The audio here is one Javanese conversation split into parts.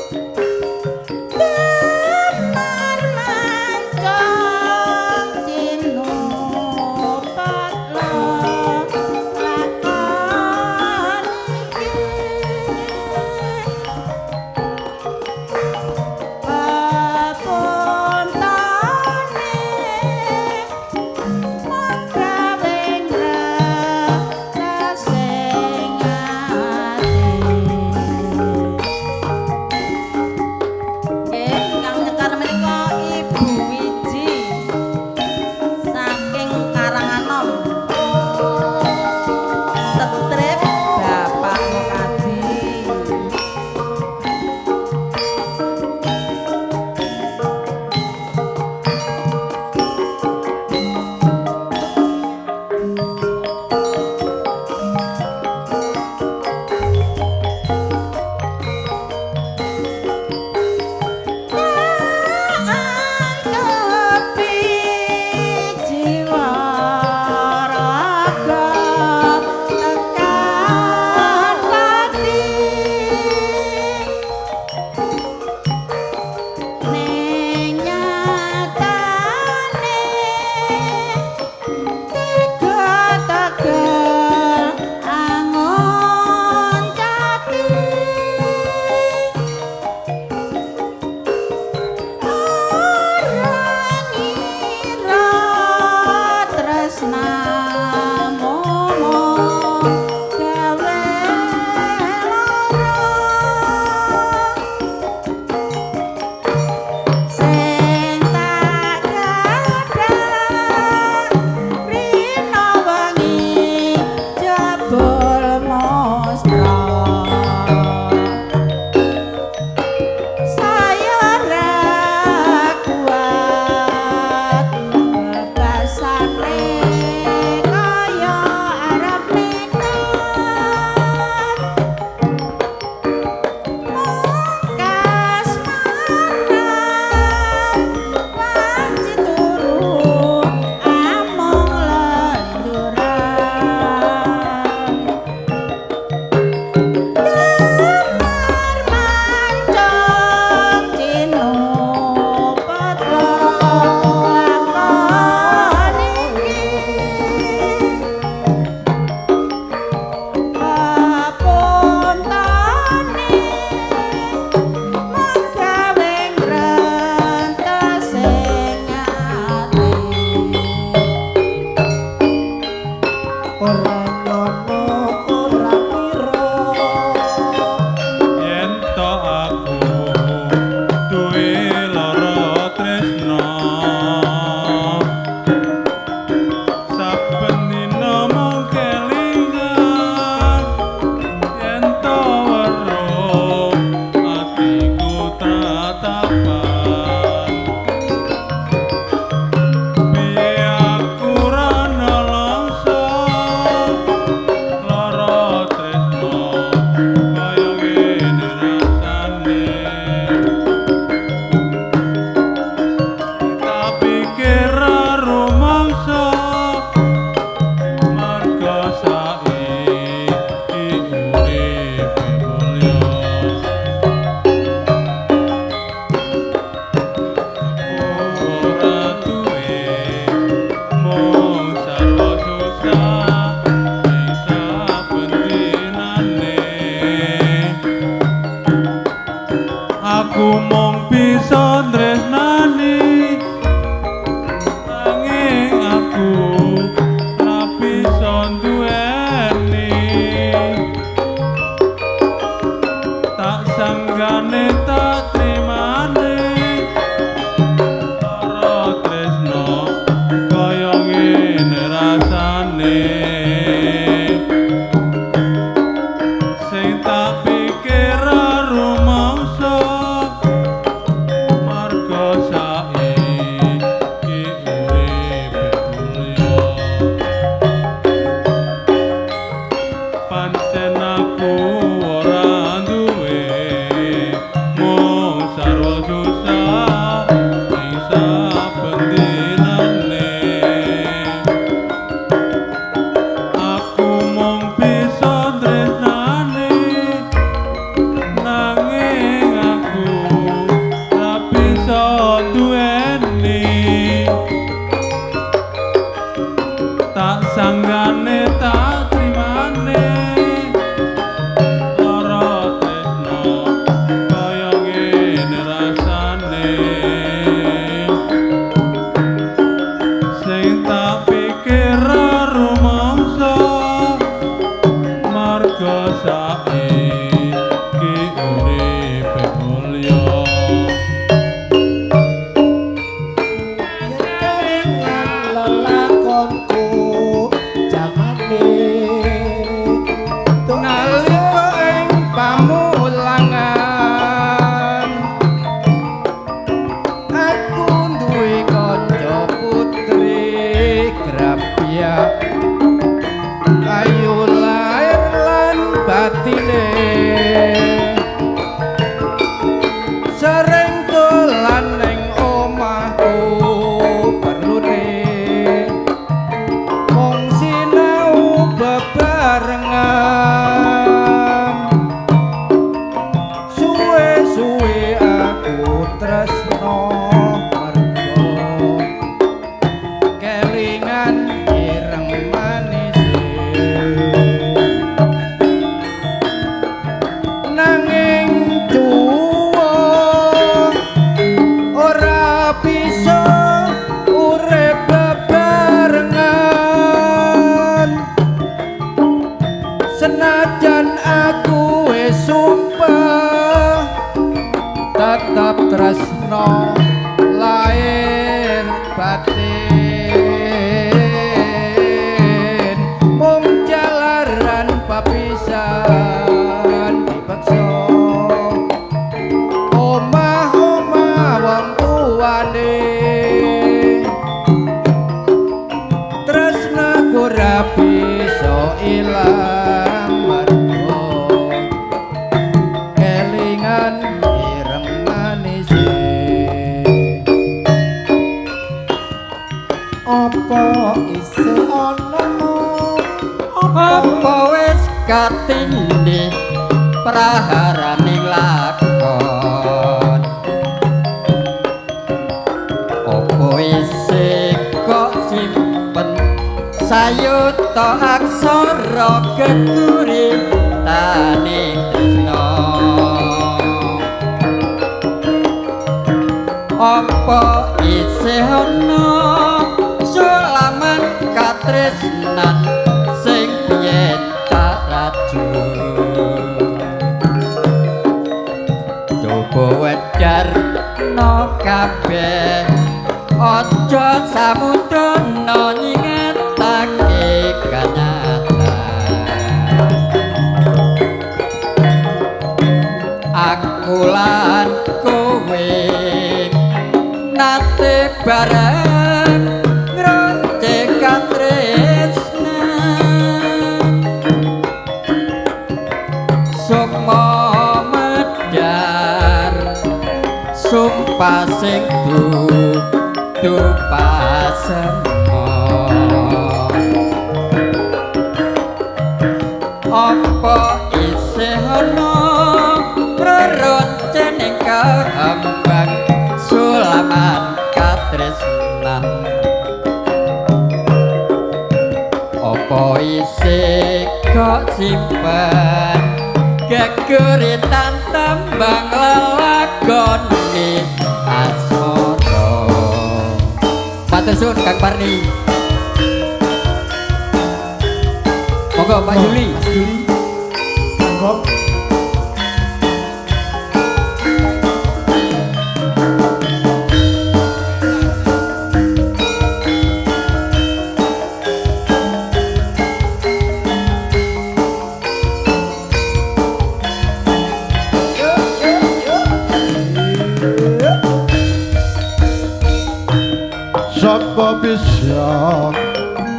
Damar mancung tinupatla lakon iki pepuntane megawe ngretasing ati. Nggih, ingkang nyekar menika Ibu Wiji saking Karanganom. Strip Bapak Mukadi. Antepi jiwa raga tekan pati ning nyatane tega tegel angon jati ora ngira tresnamu gawe lara sing tak gadah rina wengi jebul muspra saya ra kuat bebasane kaya arep nekat mung kasmaran wanci turu amung lelenduran. Damar mancung tinupatla lakon iki pepuntane megawe ngrentasing ati. Ora nyono ora ngira Yen to aku duwe lara tresna, saben dina mung kelingan. Yen to weruh atiku tratapan, piye aku ra nelongso lara tresna kaya ngene rasane. Tak pikir rumangsa merga saiki uripe mulya. Aku ora duwe mung sarwa susah ing saben dinane. Aku mung bisa tresnani nanging aku ra bisa nduweni. Tak sanggane tak trimane lara tresna kaya ngene rasane. Sing tak pikir rumangsa merga saiki uripe mulya. Pancen aku ora duwe mung sarwa susah. Tetep tresno lahir batin, mung jalaran papisan dipeksa omah-omah wong tuane. Tresnaku ora bisa ilang mergo kelingan ireng manise. Apa isih ana? Apa wis katindih praharaning lakon? Apa isih kok simpen sayuta aksara geguritaning tresna? Apa isih ana sulaman katresnan sing biyen tak rajut? Coba wedarno kabeh, aja samudana nyingetake kanyatan. Aku lan kowe nate bareng ngroce katresnan, sukma medhar sumpah sing dudu pasemo. Apa isih ana reroncene kembang sulaman katresnan? Apa isih kok simpen geguritan tembang lelakone asmara? Matur suwun, Kang Parni. Monggo, Pak Juli. Mas Juli. Monggo. Sapa bisa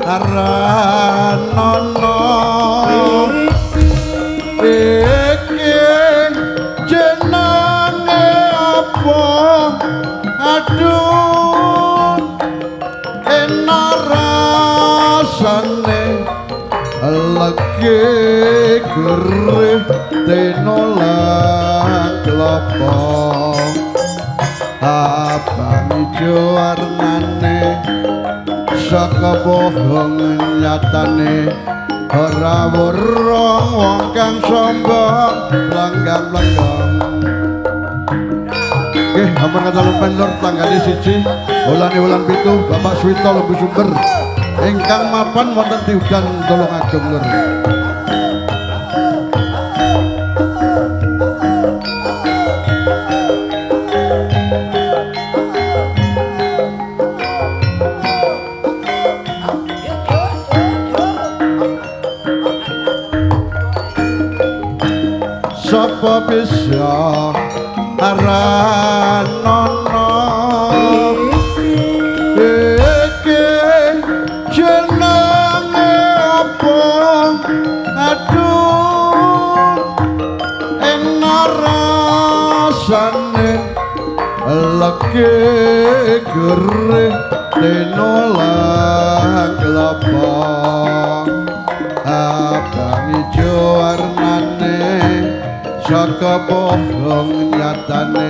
aranana iki jenenge apa? Aduh, enak rasane legi gerih tenolang klopo abang ijo warnane saka bohong nyatane ora wurung wong kang sombong lenggang-lenggang. Nggih, ampun katalupen, lur, tanggale 1 wulane wulan 7 Bapak Swito Lembu Sumber ingkang mapan wonten Tiudan Tulungagung, lur. Sapa bisa aranana iki jenenge apa? Aduh, enak rasane legi gerih tenolang klapa abang ijo warnane saka bohong nyatane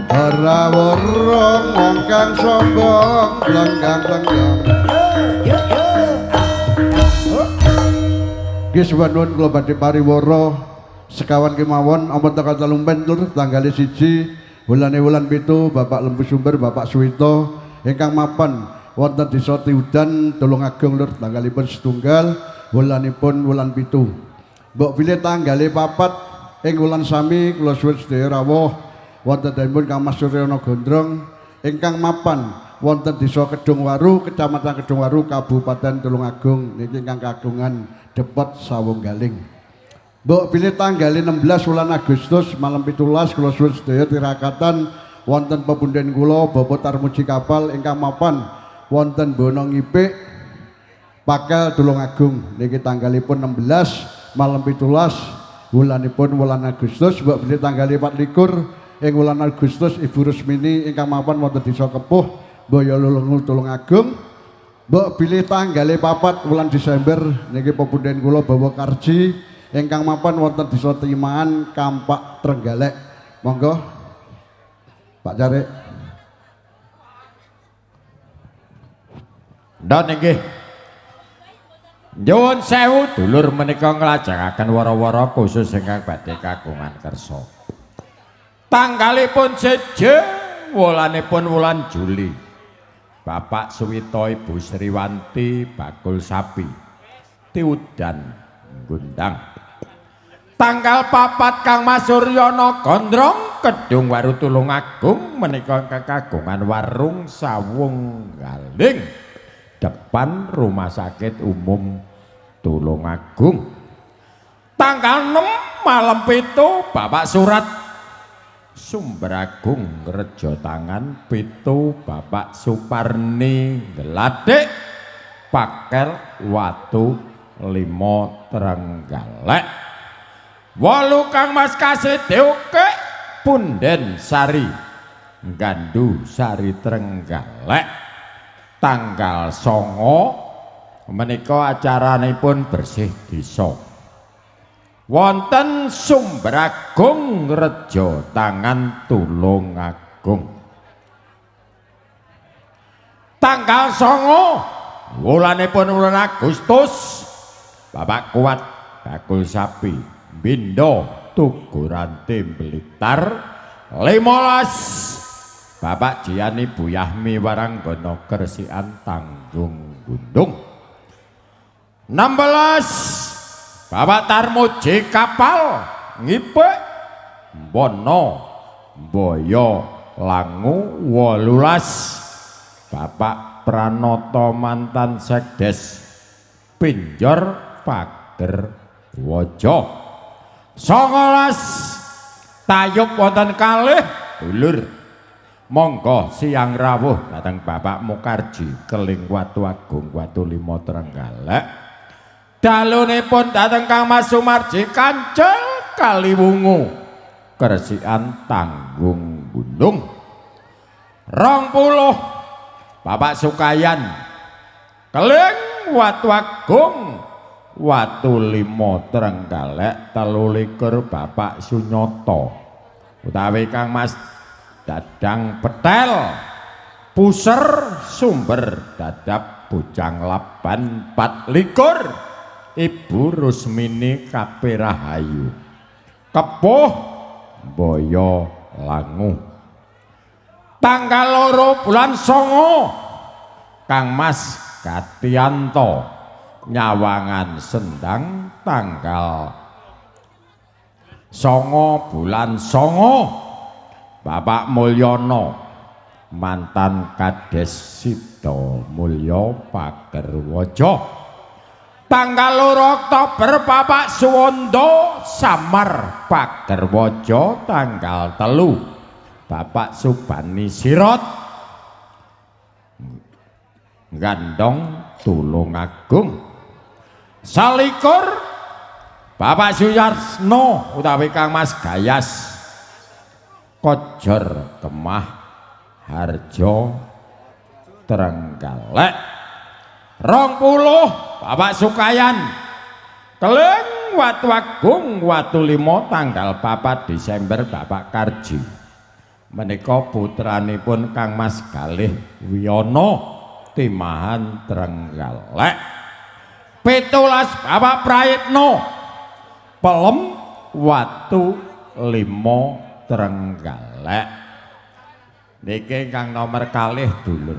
ora wurung wong kang sombong lenggang-lenggang. Nggih, suwun kula badhe pariwara sekawan kemawon ampun teka telumpen, lur, tanggale 1 wulane wulan 7 Bapak Lembu Sumber Bapak Suwito ingkang mapan wonten desa Tiudan Tulungagung, lur, tanggalipun 1 wulanipun wulan 7. Mbok bilih tanggale 4 ing wulan sami kula suwun sedaya rawuh Wonten dalemipun Kang Mas Suryono Gondrong ingkang mapan wonten Desa Kedungwaru, Kecamatan Kedungwaru, Kabupaten Tulungagung niki ingkang kagungan Depot Sawunggaling. Mbok bilih tanggal 16 wulan Agustus malam 17 kula suwun sedaya tirakatan wonten pepunden kula Bapak Tarmuji Kapal ingkang mapan wonten Bono Ngipik Pakel Tulungagung niki tanggalipun 16 malam 17 wulanipun wulan Agustus. Mbok bilih tanggal 24 ing wulan Agustus Ibu Rusmini ingkang mapan wonten Desa Kepuh Boyolali Tulungagung. Mbok bilih tanggal 4 wulan Desember niki pepunden kula Bapak Karji ingkang mapan wonten Desa Timaan Kampak Trenggalek. Monggo Pak Carik. Ndon inggih. Nyuwun sewu dulur menika nglajengaken wara-wara khusus ingkang badhe kagungan kersa. Tanggalipun 1 wulanipun wulan Juli. Bapak Suwito Ibu Sriwanti bakul sapi Tiudan Gundang. Tanggal 4 Kang Mas Suryono Gondrong Kedung Waru Tulungagung menika ingkang kagungan warung Sawunggaling depan Rumah Sakit Umum Tulungagung. Tanggal 6 malam 7 Bapak Surat Sumberagung Rejo Tangan 7 Bapak Suparni Geladik Pakel Watu 5 Trenggalek. 8 Kang Mas Kasih Deuke Punden Sari Gandu Sari Trenggalek. Tanggal 9 menika acaranipun bersih desa wonten Sumberagung Rejo Tangan Tulungagung. Tanggal 9 wulanipun wulan Agustus Bapak Kuat bakul sapi Bindo Tugurante Blitar. 15 Bapak Jiani Bu Yahmi Waranggono Kersian Tanggung Gundung. 16 Bapak Tarmuji Kapal Ngipik Bono Boyo Langu. 18 Bapak Pranoto mantan Sekdes Pinjor Pager Wojo. 19 tayub wonten kalih dulur. Monggo siang rawuh dhateng Bapak Mukarji Keling Watu Agung Watu 5 Trenggalek. Dalunipun dhateng Kang Mas Sumarji Kancil Kaliwungu Kersian Tanggung Gunung. 20 Bapak Sukayan Keling Watu Agung Watu 5 Trenggalek. 23 Bapak Sunyoto utawi Kang Mas Dadang Petel Puser Sumber Dadap Bujang Laban. 24 Ibu Rusmini Kapirahayu Kepuh Boyo Langu. Tanggal 2 bulan 9 Kang Mas Gatianto Nyawangan Sendang. Tanggal 9 bulan 9 Bapak Mulyono mantan Kades Sidomulyo Pagerwojo. Tanggal 2 Oktober Bapak Suwondo Samar Pagerwojo. Tanggal 3 Bapak Subani Sirot Gandong Tulungagung. 21 Bapak Suyarsno utawi Kang Mas Gayas Kojor Kemah Harjo Trenggalek. 20 Bapak Sukayan Keling Watu Agung Watu 5. Tanggal 4 Desember Bapak Karji menika putranipun Kang Mas Galih Wiyono Timahan Trenggalek. 17 Bapak Prayitno Pelem Watu 5 Trenggalek. Niki ingkang nomor kalih dulur.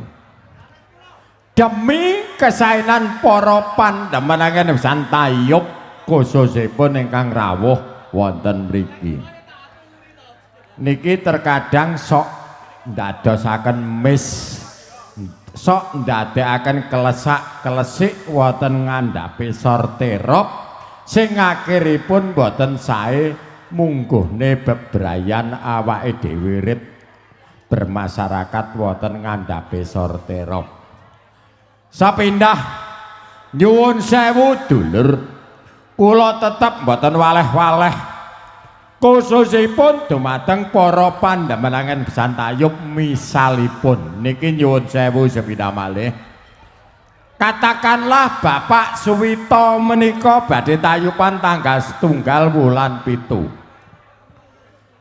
Demi kesaenan para pandemenangan pisan tayub khususipun ingkang rawuh wonten mriki. Niki terkadang sok ndadosaken mis, sok ndadekaken kelesak-kelesik wonten ngandhape sor terop sing akhiripun boten sae mungguhne bebrayan awake dhewe rit bermasyarakat wonten ngandhape sor terop. Sapindah nyuwun sewu dulur, kula tetep mboten waleh-waleh khususipun dumateng para pandemenangan besan tayub misalipun niki nyuwun sewu sepindah malih. Katakanlah Bapak Suwito menika badhe tayuban tanggal 1 wulan 7.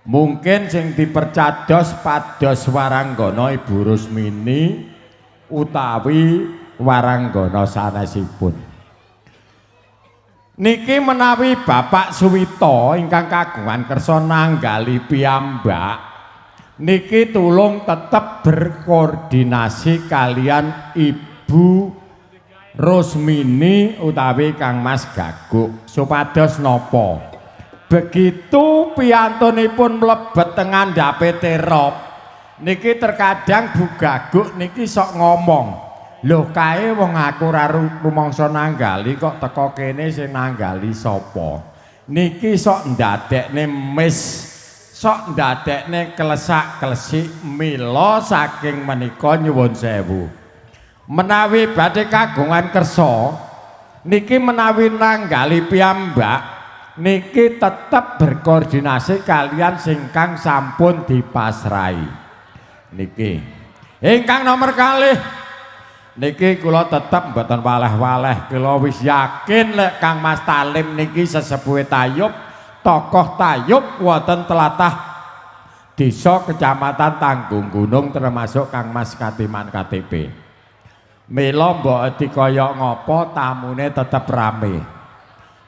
Mungkin sing dipercados pados waranggana Ibu Rusmini utawi waranggana sanesipun. Niki menawi Bapak Suwito ingkang kagungan kersa nanggali piyambak niki tulung tetep berkoordinasi kalian Ibu Rusmini utawi Kang Mas Gaguk supados napa begitu piyantunipun mlebet teng ngandhape terop niki terkadang Bu Gaguk niki sok ngomong, lho kae wong aku ora rumangsa nanggali kok teko kene sing nanggali sapa. Niki sok ndadekne mis, sok ndadekne klesak-klesik. Mila saking menika nyuwun sewu, menawi badhe kagungan kersa niki menawi nanggali piyambak niki tetep berkoordinasi kalian singkang sampun dipasrai. Niki ingkang nomor kalih niki kula tetep mboten waleh-waleh, kula wis yakin lek Kang Mas Talim niki sesepuhe tayub, tokoh tayub wonten telatah desa Kecamatan Tanggung Gunung termasuk Kang Mas Katiman KTP. Mila mbok dikaya ngapa tamune tetep rame.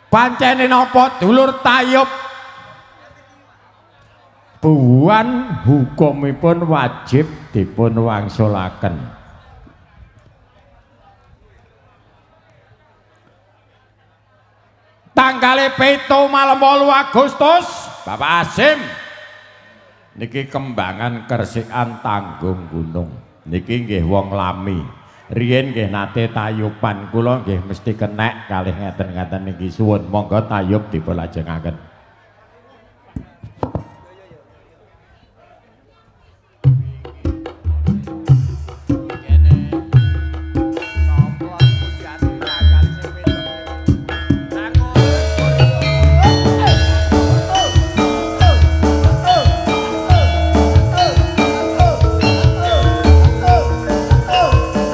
Pancene napa dulur tayub buwan hukumipun wajib dipun wangsulaken. Tanggale 7 malem 8 Agustus Bapak Asim niki kembangan kersikan Tanggung Gunung niki nggih wong lami. Riyen nggih nate tayuban kula nggih mesti kenek kalih ngeten-ngeten niki. Suwun monggo tayub dipun lajengaken.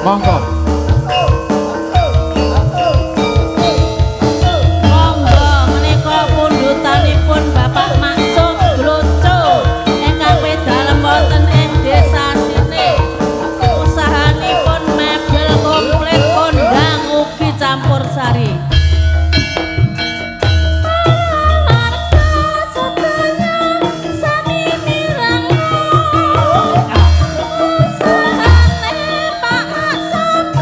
Monggo. Monggo menika pundhutanipun Bapak Maksum Gloco ingkang pedalem wonten ing desa Sine. Usahanipun mebel komplit kondang ugi campur sari. Usahane Pak Maksum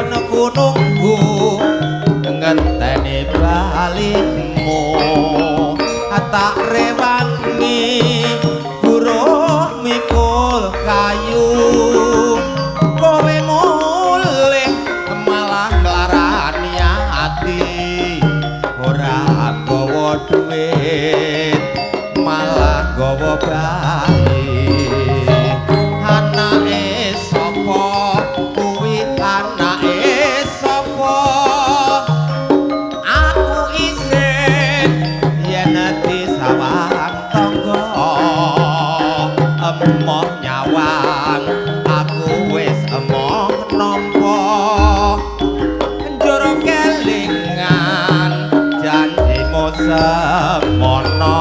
Nggonku nunggu ngenteni balimu, tak rewangi buruh mikul kayu, kowe mulih malah nglarani ati, ora gawa duit malah gawa bayi. Anake sapa kuwi, anake sapa? Aku isin yen disawang tangga, emoh nyawang aku wis emoh nampa, njur kelingan janjimu semono,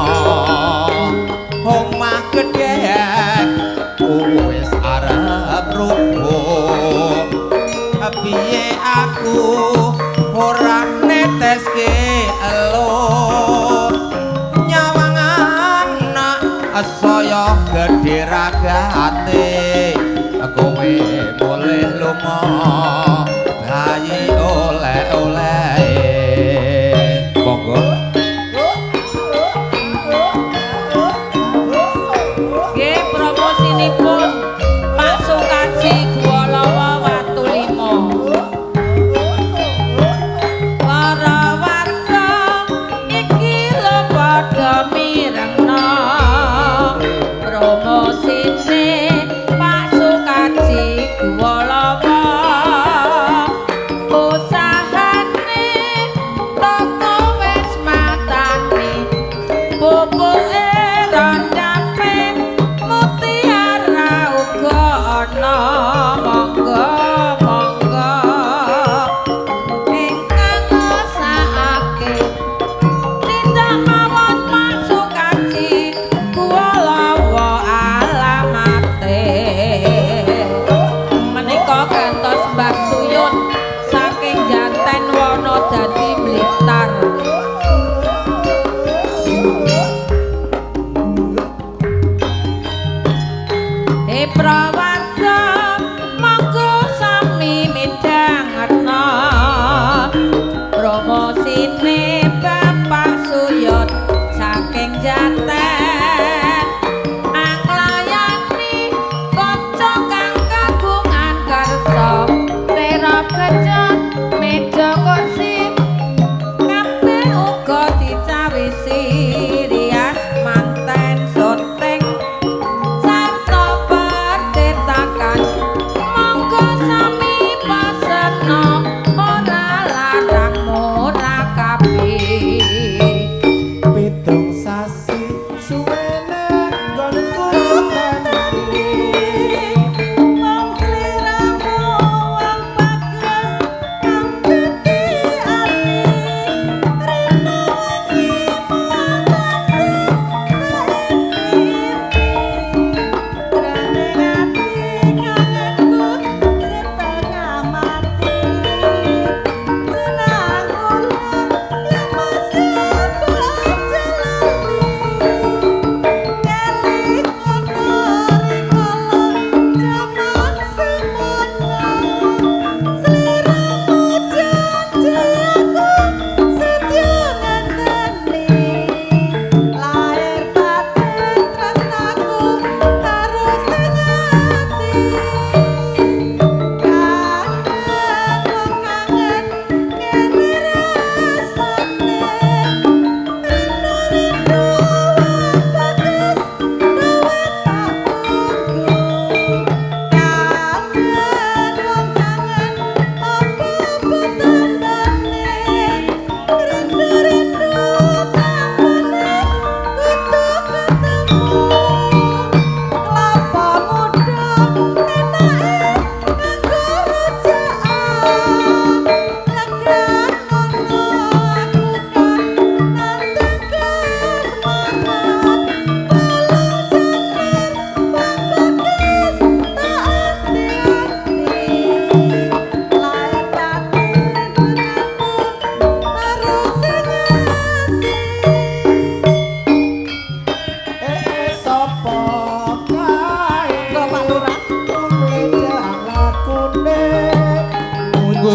omah gedhek wis arep rubuh, piye aku ora neteske elo, nyawang anak saya gedhe ragate, kowe mulih lunga bayi oleh-oleh. Monggo. Nggih, promosinipun Pak Sukaji Guwalawa Watu Limo. Para warga iki lho padha mirengno promosine Pak Sukaji Guwalawa. Usahane toko wis matani, pupuke rondape mutiara uga ana. Monggo monggo ingkang ngersakake tindak mawon Pak Sukaji Guwalawa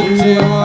Jiwa.